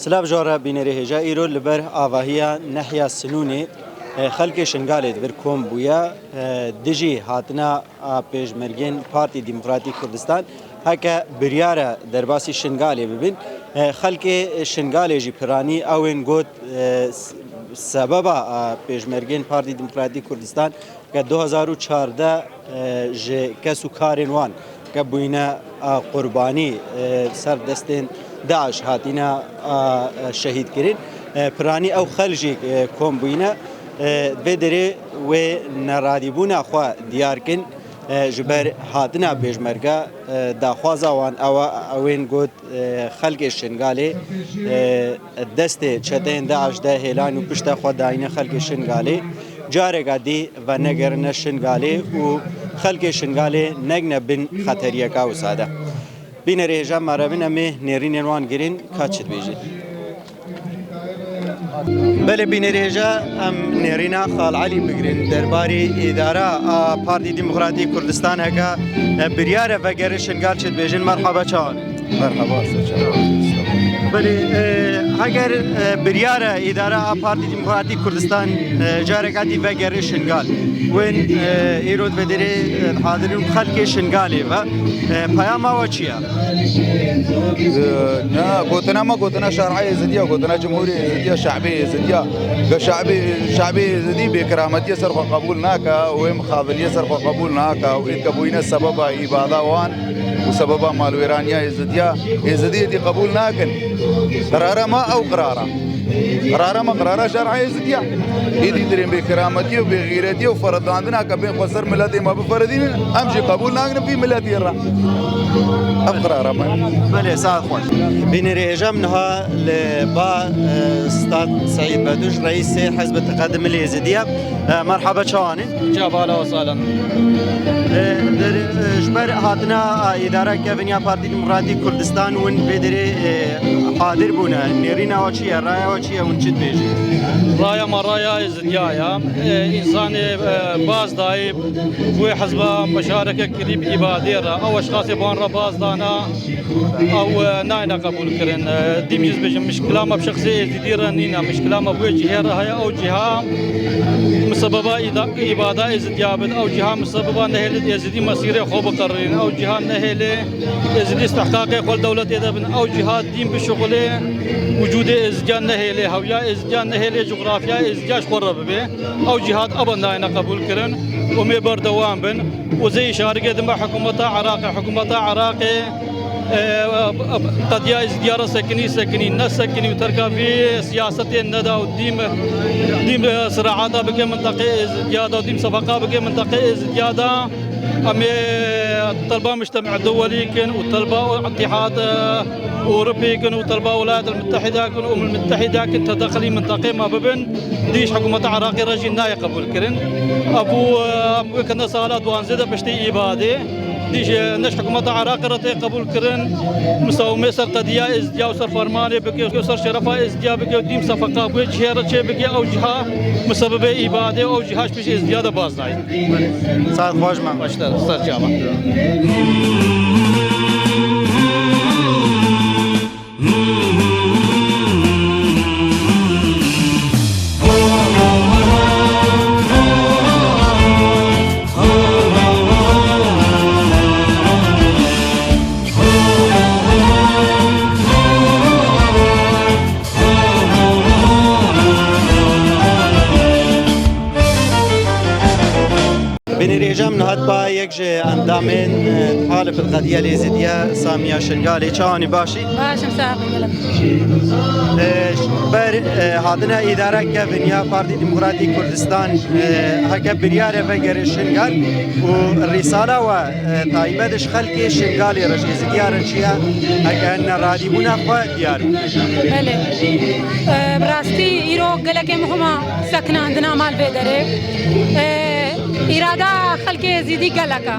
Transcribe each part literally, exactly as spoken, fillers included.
Silav ji we re bînerê hêja, îro li ber avahiya nehiya Sinûnê, e, xelkê Şingalê di vir kom bûye, e, dijî hatina a pêşmergên Partî Demokratîk Kurdistan heke biryar e derbasî Şingalê bibin. E, xelkê Şingalê jî piranî ew ên got, e, s-, sebeba a pêşmergên Partî Demokratîk Kurdistan ke du hezar û çardeh, e, ji kes û karên wan ke bûyne, e, qurbanî, e, ser destên DAIŞ hatîne, e, şehîd kirin. E, piranî ew xel jî, e, kom bûyne. E, vê derê wê neradîbûna xwe diyar kin, e, ji ber hatina pêşmerge, e, daxwaza wan ew e, ew ên got, e, xelkê Şingalê, e, destê çeteyên DAIŞ de hêlan û pişta xwe dayîne xelkê Şingalê. Careka dî venegerine Şingalê û xelkê Şingalê negine bin xeteriyeka wisa de. Bînerê hêja, me re bin em ê nêrînên wan girîn ka çi dibêjin. Belê bînerê hêja, em nêrîna Xal Elî bigirin derbarê îdara a Partî Demokratîk Kurdistan heke, e, biryar e vegerin Şingal çi dibêjin. Merhaba, çawan? Merhaba, ser çawan. Belê, e, heger, e, biryar e îdara a Partî Demokratîk Kurdistan, e, careka dî vegerin Şingal. Wên, e, îro di vê derê, e, hadirin xelkê Şingalê ve. E, peyama we çi ye? E, na, gotina me gotina şer'a Êzidiya, gotina cumhurê Êzidiya, şe'bê Êzidiya. Ke şe'bê, şe'bê Êzidî bêkirametiye ser xwe qebûl nake, wê mixaviliyê ser xwe qebûl nake, û êdke bûyne sebeba îbada wan û sebeba malwêraniya Êzidiya. Êzidî êdî qebûl nakin. Qirara me ew qirara. Qirara me qirara şer'a Êzidiya. Êdî dirên bêkirametiye û bêxîretiye û feredandina ke bên xwe ser miletê me biferedînin, em jî qebûl nakin vî miletê re. Ev qirara me. Belê, saet xweş. Bînerê hêja, em niha li ba, e, Stad Seîd Beduş, reîsê Hizb Teqedimil Êzidiye. E, merhaba, çawan e? Cevale ve salen. E, der, e, ji ber hatina a îdara kevin ya Partî Demokratîk Kurdistan win vê derê, e, hadir bûne. Nêrîna we çi ye? Raya we çi ye? Hûn çi dibêjin? Raya me raya Êzidiya ye. E, însanê, e, baz dayî wê hizba meşareke kirî bi îbadê re. Ew eşxasê ban re baz dana. Ew, e, nayne qebûl kirin. E, dîm jî dibêjim, mişkila me bi şexsê Êzidî re nîne. Mişkila me bi wê cihê re heye. Ew ciha misebeba îda-, îbada Êzidiya bin. Ew ciha misebeba nehêlin Êzidî mesîrê xwe biqerirîn. Ew ciha nehêlê Êzidî istihqaqê xwe li dewletê de bin. Ew ciha dîm bişuxulê wicûdê Êzidiya nehêlê. Hewiya Êzidiya nehêlê, cografya Êzidiya ji xwe re bibê. Ew cihat eba nayne qebûl kirin û mê berdewam bin. Û zê îşarikê dime hikûmeta Iraqê. Hikûmeta Iraqê, e, qediya Êzidiya re sekinî, sekinî, nesekinî û terka vî siyasetê neda û dîm, dîm, e, siraata bike minteqê Êzidiya de, dîm sefeqa bike minteqê Êzidiya de. Em ê telba Mectema Dewelî kin û telba Îtîhad, e, Ewropî kin û telba Welayet el Mitehîda kin û Umem el Mitehîda kin, tedexilî minteqê me bibin. Dîş hikûmeta Iraqê re jî nayê qebûl kirin. Ev bû, e, em wê kene sala duanzê de piştî îbadê. Dîş, e, ne ji hikûmeta Iraqê re tê qebûl kirin. Misawimê ser qediya Êzidiya û ser fermanê bike û ser şerefa Êzidiya bike û dîm sefeqa bi wê cihê re çê bike, ew ciha misebibê îbadê û ew ciha ji pêş Êzidiya de baz dayî. Saet xweş, me. Başlar, ser çava. Binêrê hêja, min niha di ba yek ji endamên, e, Tehaluf el Qediya el Êzidiya, Samiya Şingalê. Çawanî, baş î? Baş im, sax bim, gelek. E, ji ber, e, hatina îdara kevin ya Partî Demokratîk Kurdistan, e, heke biryar e vegerin Şingal û rîsala we, e, taybet ji xelkê Şingalê re, ji Êzidiya re çi ye, heke neradîbûna xwe diyar bike. Belê. E, bi rastî îro gelekê muhim e sekinandina me li vê derê. E, Îrada xelkê Êzidî gelek e.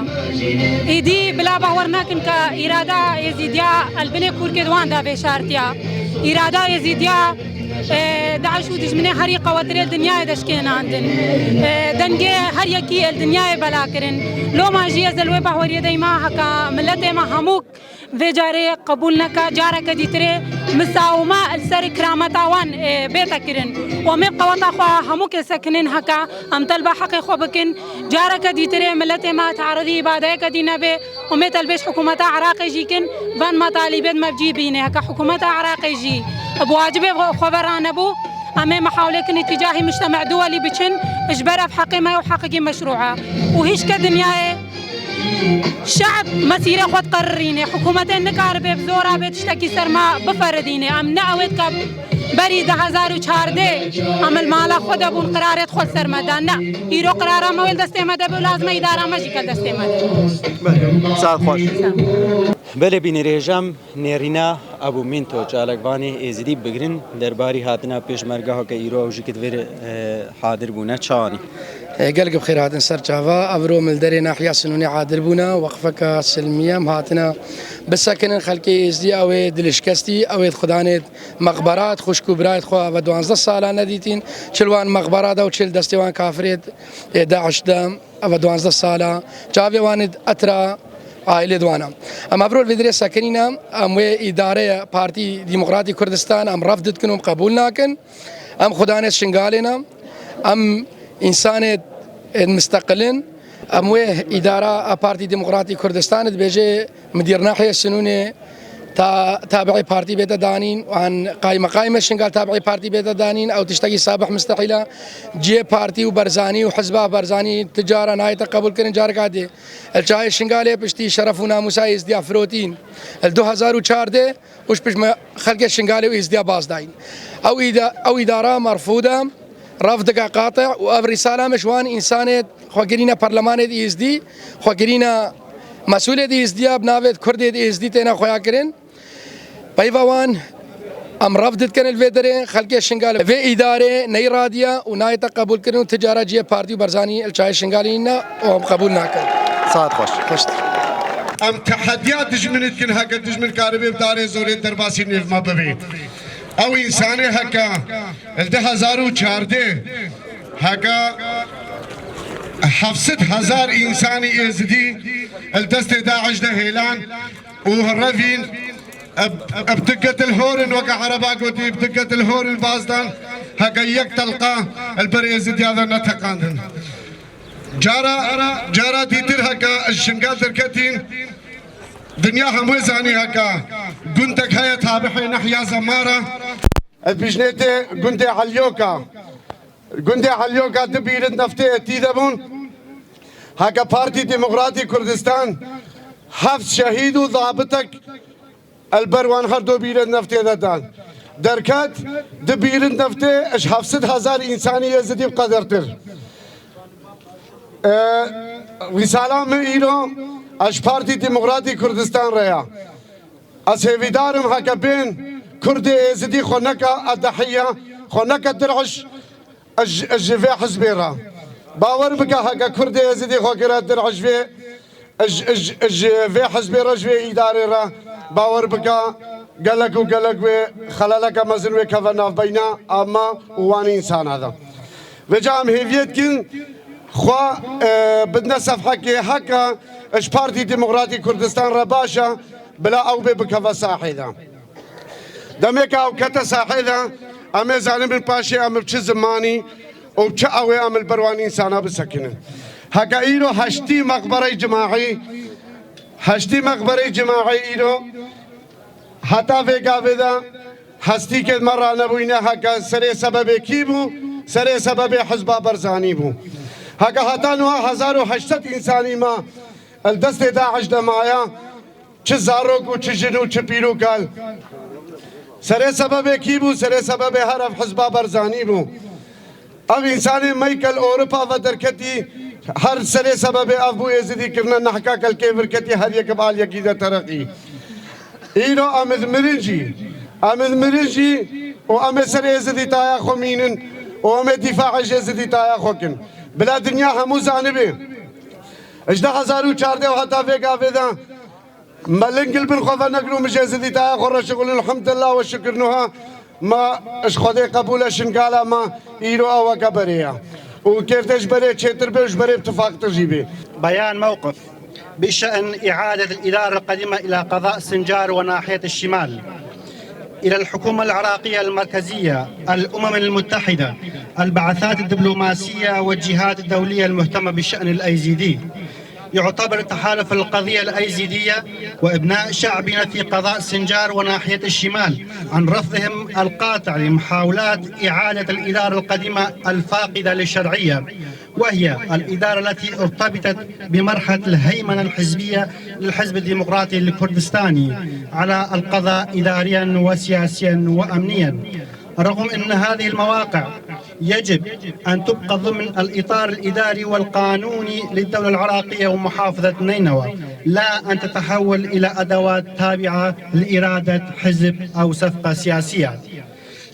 Êdî bila bawer nekin ke îrada Êzîdiya el binê kûrkê di wan de vêşartiya. Îrada Êzîdiya, e, DAIŞ û dijminê herî qewetirê dinyayê de şikênandin. E, dengê her yekî el dinyayê bela kirin. Loma jî ez li wê bahweriyê de me heka miletê me hemû Vê carê qebûl neke, careke dîtirê misawime li ser kirameta wan, e, bête kirin. Û em ê qeweta xwe hemû kê sekinin heke, em telba heqê xwe bikin. Careke dîtirê miletê me te'eridî îbadeyeke dî nebe. Û em ê telbêj hikûmeta Iraqê jî kin, van metalîbêt me bi cî bîne. Heke hikûmeta Iraqê jî bi wacibê xwe ve ranebû, em ê mihawlê kin îtîcahî mujtema duwelî biçin, ji ber ev heqê me ye û heqekî meşrû e. Û hîç ke dinyayê Şe'b mesîrê xwe diqerirîne. Hikûmetê nikaribe bi zora bê tiştekî ser me biferidîne. Em ne ew ê dike berî du hezar û çardeh em li mala xwe de bûn, qirarê xwe li ser me da. Ne. Îro qirara me wê li destê me de be û lazim e îdara me jî ke destê me de. Saet xweş. Belê bînerê hêja em nêrîna Ebû Mînto çalakvanê Êzidî bigirin derbarî hatina pêşmergeha ke îro ew jî ki divêr, e, hadir bûne. Çawanî? E, gelek bi xêr hatin ser çava. Evro min li derê nahiya Sinûnê hadir bûne, weqfeke silmî ye, em hatine bisekinin xelkê Êzdî, ew ê dilişkestî, ew ê xudanê meqberat, xwişk û birayê xwe ve duwazdeh sala nedîtîn, çi li wan meqbera de û çi li destê wan kafirê, e, DAIŞ de, ve duwazdeh sala, çavê wan ê etra aîlê di wan e. Em evro li vê derê sekinîne, em wê îdareye Partî Demokratî Kurdistan em ref dikin û em qebûl nakin. Em xudanê Şingalê ne. Em însanê, e, misteqil in. Em wê îdara a Partî Demokratî Kurdistanê dibêje Midîr Nahiyê Sinûnê ta-, tabi'ê partî bête danîn, an qaymeqayme Şingal tabi'ê partî bête danîn, ew tiştekî sabih mistehîl e. Cihê partî û Barzanî û hizba Barzanî ti cara nayête qebûlkirin, careka dê. Li çayê Şingalê piştî şeref û namûsa Êzdiya firotîn. Li du hezar û çardeh û ji pişt me xelkê Şingalê û Êzdiya baz dayîn. Ew îda-, ew îdara merfûd e, ref dike qate û ev rîsala me ji wan însanê xwe kirîne perlemanê di Êzdî, xwe kirîne mesûlê di Êzdiya bi navê Kurdê di Êzdî têne xweya kirin. Peyva wan em ref didikin li vê derê, xelkê Şingalê vê îdarê neyê radiye û nayête qebûlkirin û ti cara cihê partî û Barzanî li çayê Şingalê ne û em qebûl nakin. Saet xweş. Xweştir. Em tehediya dijminê dikin, heke dijmin karibe bi darê zorê derbasî nêv me bibe. Ew însanê heke li du hezar û çardeh heke heft sed hezar însanî Êzidî li destê DAIŞ de hêlan û revîn, eb, eb diket il horin, weke ereba gotî, eb diket il horin bazdan, heke yek telqa li ber Êzidiya de neteqandin. Cara, cara dîtir heke ji Şingal derketîn, dinya hemû zanî heke gundek heye tabihê Nehya Zemara. Ez bijnê tê gundê Elyoka. Gundê Elyoka du bîrin neftê etî de bûn. Heke Partî Demokratî Kurdistan heft şehîd û zabitek el ber wan her du bîrên neftê de dan. Derket du bîrin neftê ji heft sed hezar însanî Êzidî bi qedertir. E, rîsala min îro ez ji Partî Demokratî Kurdistan re ya. Ez hêvîdar im heke bên Kurdê Êzidî xwe neke edehiya, xwe neke dir'ij, Ji, ji vê hizbê re. Bawer bike, heke Kurdê Êzidî xwe kire dir'ij vê, ji, ji, ji vê hizbê re, ji vê îdarê re, bawer bike, gelek û gelek wê xelaleke mezin wê keve navbeyna a me û wan însana de. Vêca em hêviyê dikin, xwe, e, bidine sefhekê heke ji Partî Demokratî Kurdistan re baş e, bila ew bê bikeve sahê de. Demê ke ew kete sahê de, em ê zanibin paşê em bi çi zimanî û bi çi awê em li ber wan însana bisekinin. Heke îro heştî meqberey cimaî, heştî meqberey cimaî îro heta vê gavê de hestîkê me ranebûyne, heke serê sebebê kî bû? Serê sebebê Hizba Barzanî bû. Heke heta niha hezar û heşt sed însanî me li destê DAIŞ de maye. Çi zarok û çi jin û çi pîr û kal. Serê sebebê kî bû? Serê sebebê her ev Hizba Barzanî bû. Ev însanê me ke li Ewropa ve derketî, her serê sebebê ev bû, Êzidî kirine nehka, ke li kê vir ketî, her yek bi aliyekî de tereqî. Îro em ê mirin jî, em ê mirin jî û em ê ser Êzidîtaya xwe mînin û em ê dîfaê ji Êzidîtaya xwe kin. Bila dinya hemû zanibe. Ji du hezar û çardeh û heta vê gavê de Me lingil bin xwe venegrin û min ji Êzidîtaya xwe re şixulin, elhamdulillah ve şikir, nuha me ji Xwedê qebûl e, Şingala me îro eweke berê ye. Û kêrtê ji berê çêtir bê û ji berê bi tifaqtir jî bê. Beyan mewqif. بشأن إعادة الإدارة القديمة إلى قضاء سنجار وناحية الشمال، إلى الحكومة العراقية المركزية، الأمم المتحدة، البعثات الدبلوماسية والجهات الدولية المهتمة بشأن الأيزيدي. يعتبر تحالف القضية الأيزيدية وإبناء شعبنا في قضاء سنجار وناحية الشمال عن رفضهم القاطع لمحاولات إعادة الإدارة القديمة الفاقدة للشرعية، وهي الإدارة التي ارتبطت بمرحلة الهيمنة الحزبية للحزب الديمقراطي الكردستاني على القضاء إداريا وسياسيا وأمنيا. رغم أن هذه المواقع يجب أن تبقى ضمن الإطار الإداري والقانوني للدولة العراقية ومحافظة نينوى، لا أن تتحول إلى أدوات تابعة لإرادة حزب أو صفقة سياسية.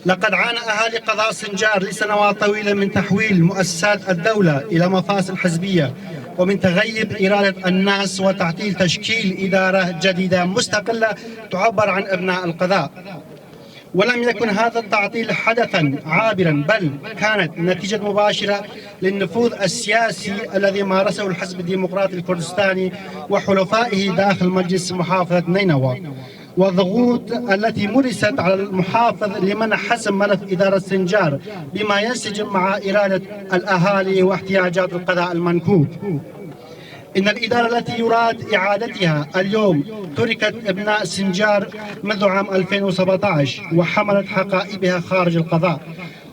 لقد عانى أهالي قضاء سنجار لسنوات طويلة من تحويل مؤسسات الدولة إلى مفاصل حزبية، ومن تغيب إرادة الناس وتعطيل تشكيل إدارة جديدة مستقلة تعبر عن أبناء القضاء. ولم يكن هذا التعطيل حدثا عابرا، بل كانت نتيجة مباشرة للنفوذ السياسي الذي مارسه الحزب الديمقراطي الكردستاني وحلفائه داخل مجلس محافظة نينوى، والضغوط التي مورست على المحافظ لمنع حسم ملف إدارة سنجار بما ينسجم مع إرادة الأهالي واحتياجات القضاء المنكوب. إن الإدارة التي يراد إعادتها اليوم تركت أبناء سنجار منذ عام ألفين وسبعتاش وحملت حقائبها خارج القضاء،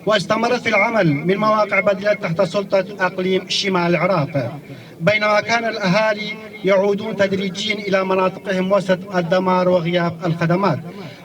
واستمرت في العمل من مواقع بديلة تحت سلطة أقليم شمال العراق، بينما كان الأهالي يعودون تدريجيا إلى مناطقهم وسط الدمار وغياب الخدمات.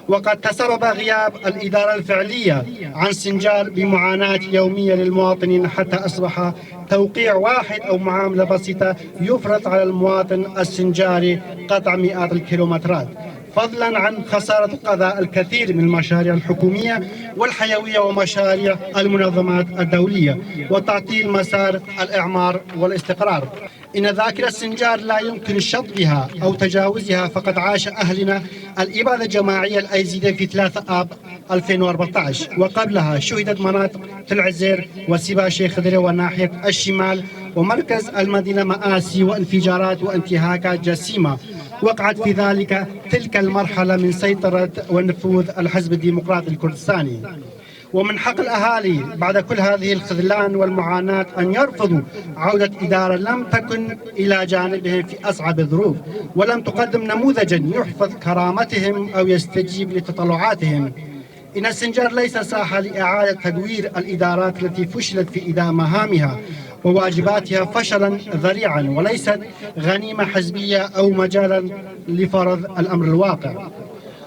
وقد تسبب غياب الإدارة الفعلية عن سنجار بمعاناة يومية للمواطنين، حتى أصبح توقيع واحد أو معاملة بسيطة يفرض على المواطن السنجاري قطع مئات الكيلومترات، فضلا عن خسارة القضاء الكثير من المشاريع الحكومية والحيوية ومشاريع المنظمات الدولية، وتعطيل مسار الإعمار والاستقرار. إن ذاكرة سنجار لا يمكن شطبها أو تجاوزها، فقد عاش أهلنا الإبادة الجماعية الأيزيدية في ثلاثة آب ألفين وأربعتاش، وقبلها شهدت مناطق تل عزير وسيبا شيخ دري وناحية الشمال ومركز المدينة مآسي وانفجارات وانتهاكات جسيمة وقعت في ذلك تلك المرحلة من سيطرة ونفوذ الحزب الديمقراطي الكردستاني. ومن حق الأهالي بعد كل هذه الخذلان والمعاناة أن يرفضوا عودة إدارة لم تكن إلى جانبهم في أصعب الظروف، ولم تقدم نموذجا يحفظ كرامتهم أو يستجيب لتطلعاتهم. إن السنجار ليس ساحة لإعادة تدوير الإدارات التي فشلت في أداء مهامها وواجباتها فشلا ذريعا، وليست غنيمة حزبية أو مجالا لفرض الأمر الواقع.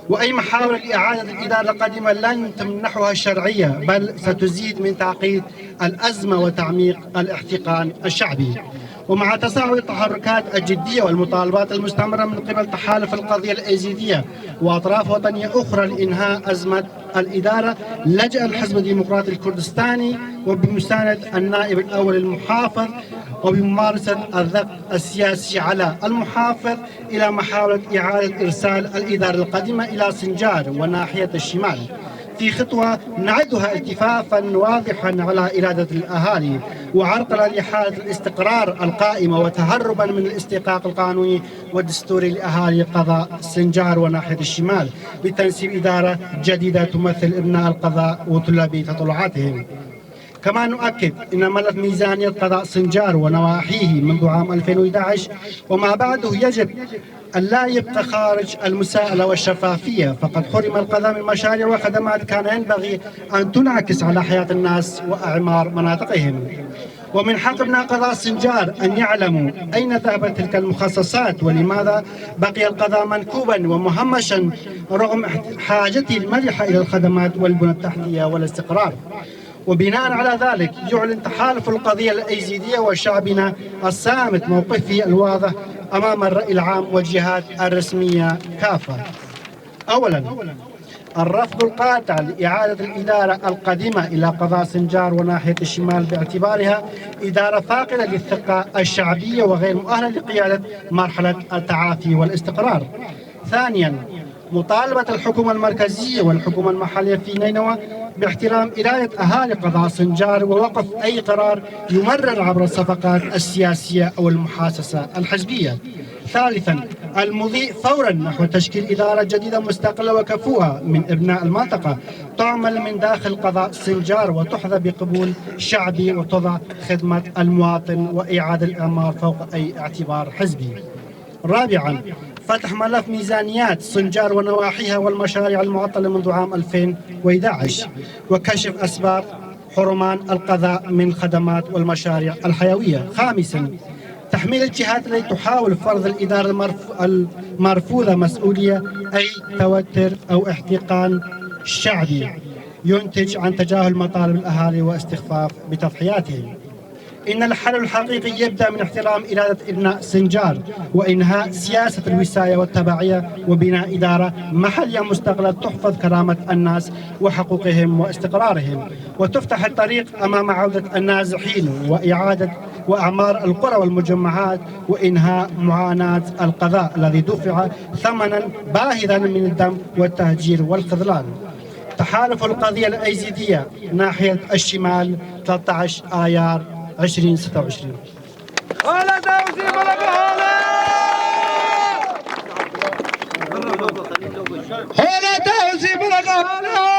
وأي محاولة لإعادة الإدارة القديمة لن تمنحها الشرعية، بل ستزيد من تعقيد الأزمة وتعميق الاحتقان الشعبي. ومع تصاعد التحركات الجدية والمطالبات المستمرة من قبل تحالف القضية الأيزيدية وأطراف وطنية أخرى لإنهاء أزمة الإدارة، لجأ الحزب الديمقراطي الكردستاني وبمساندة النائب الأول المحافظ وبممارسة الضغط السياسي على المحافظ إلى محاولة إعادة إرسال الإدارة القديمة إلى سنجار وناحية الشمال، في خطوة نعدها التفافا واضحا على إرادة الأهالي، وعرقلة لحالة الاستقرار القائمة، وتهربا من الاستحقاق القانوني والدستوري لأهالي قضاء سنجار وناحية الشمال بتنسيب إدارة جديدة تمثل أبناء القضاء وتلبي تطلعاتهم. كما نؤكد أن ملف ميزانية قضاء سنجار ونواحيه منذ عام ألفين وإحدى عشر وما بعده يجب أن لا يبقى خارج المساءلة والشفافية، فقد حرم القضاء من مشاريع وخدمات كان ينبغي أن تنعكس على حياة الناس وإعمار مناطقهم. ومن حق أبناء قضاء سنجار أن يعلموا أين ذهبت تلك المخصصات، ولماذا بقي القضاء منكوبا ومهمشا رغم حاجته الملحة إلى الخدمات والبنى التحتية والاستقرار. وبناء على ذلك، يعلن تحالف القضية الأيزيدية وشعبنا الصامت موقفه الواضح أمام الرأي العام والجهات الرسمية كافة. أولا، الرفض القاطع لإعادة الإدارة القديمة إلى قضاء سنجار وناحية الشمال باعتبارها إدارة فاقدة للثقة الشعبية وغير مؤهلة لقيادة مرحلة التعافي والاستقرار. ثانيا، مطالبة الحكومة المركزية والحكومة المحلية في نينوى باحترام إرادة أهالي قضاء سنجار ووقف أي قرار يمرر عبر الصفقات السياسية أو المحاصصة الحزبية. ثالثا، المضي فورا نحو تشكيل إدارة جديدة مستقلة وكفوءة من أبناء المنطقة، تعمل من داخل قضاء سنجار وتحظى بقبول شعبي وتضع خدمة المواطن وإعادة الإعمار فوق أي اعتبار حزبي. رابعا، فتح ملف ميزانيات سنجار ونواحيها والمشاريع المعطلة منذ عام ألفين وإحدعش وكشف أسباب حرمان القضاء من خدمات والمشاريع الحيوية. خامسا، تحميل الجهات التي تحاول فرض الإدارة المرف-، المرفوضة مسؤولية أي توتر أو احتقان شعبي ينتج عن تجاهل مطالب الأهالي واستخفاف بتضحياتهم. إن الحل الحقيقي يبدأ من احترام إرادة أبناء سنجار وإنهاء سياسة الوصاية والتبعية وبناء إدارة محلية مستقلة تحفظ كرامة الناس وحقوقهم واستقرارهم، وتفتح الطريق أمام عودة النازحين وإعادة وإعمار القرى والمجمعات وإنهاء معاناة القضاء الذي دفع ثمنا باهظا من الدم والتهجير والخذلان. تحالف القضية الأيزيدية ناحية الشمال، ثلاثة عشر آيار ألفين وستة وعشرين. هلا توزي بلغ هلا. هلا توزي بلغ هلا.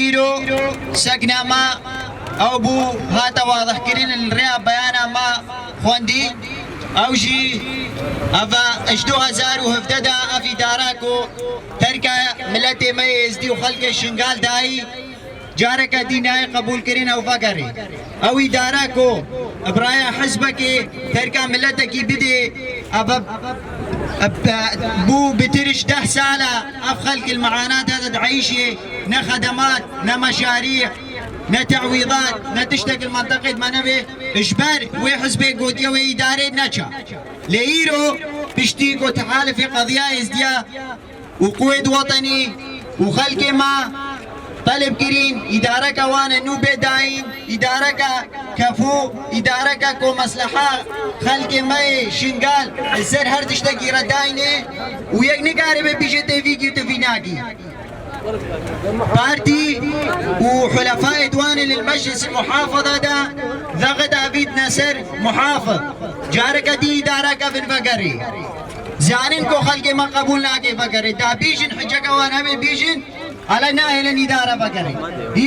Îro sekna me ew bû, hate wazehkirin li rêya beyana me xwendî. Ew jî ev e, ji du hezar û hevdeh de ev îdare ku terka miletê me yê Êzdî û xelkê Şingal dayî, careke dî nayê qebûlkirin ew vegerê. Ew îdare ku bi raya hizbekê terka miletekî bidê, ev, ev, ev, bû bitir ji deh sal e ev xelk li meanata de dieyşê, ne xedemat, ne meşarî, ne te'wîdat, ne tiştek li menteqê de me nebe, ji ber wê hizbê gotiye wê îdarê neça. Lê îro piştî ku tehalifê qediya Êzdiya û quwêt wetenî û xelkê me Teleb kirîn, îdareke wan e nû bê dayîn, îdareke kefû, îdareke ku mesleha xelkê me yê Şingal li ser her tiştekî re dayne û yek nikaribe bîje tê vî kî û tu vî nakî. Partî û hulefayê di wan ê li meclisê muhafada de veqe davîtine ser muhafid. Careke dî îdareke vin vegerê. Zanin ku xelkê me qebûl nake vegerê. Da bîjin hiceke wan hebe bîjin, hele nahêlin îdare vegerê.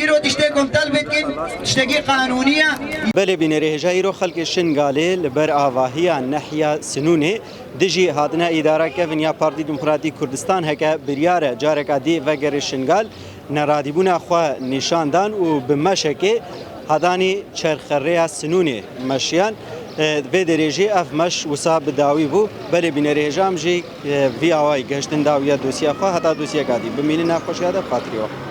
Îro tiştê ku em telb dikin, tiştekî qanûnî ye. Belê bînerê hêja îro xelkê Şingalê li ber avahiya nehiya Sinûnê dijî hatina îdara kevin ya Partî Demokratîk Kurdistan heke biryare careka dî vegerê Şingal neradîbûna xwe nîşan dan û bi meşekê hadanî çerxerêya Sinûnê meşiyan. E, vê derê jî ev meş wisa bi dawî bû. Belê bînerê hêja em jî, e, vî awayî gehiştin dawiya dosya xwe heta dosyeka dî. Bimînin nexweşiya de xatirî we.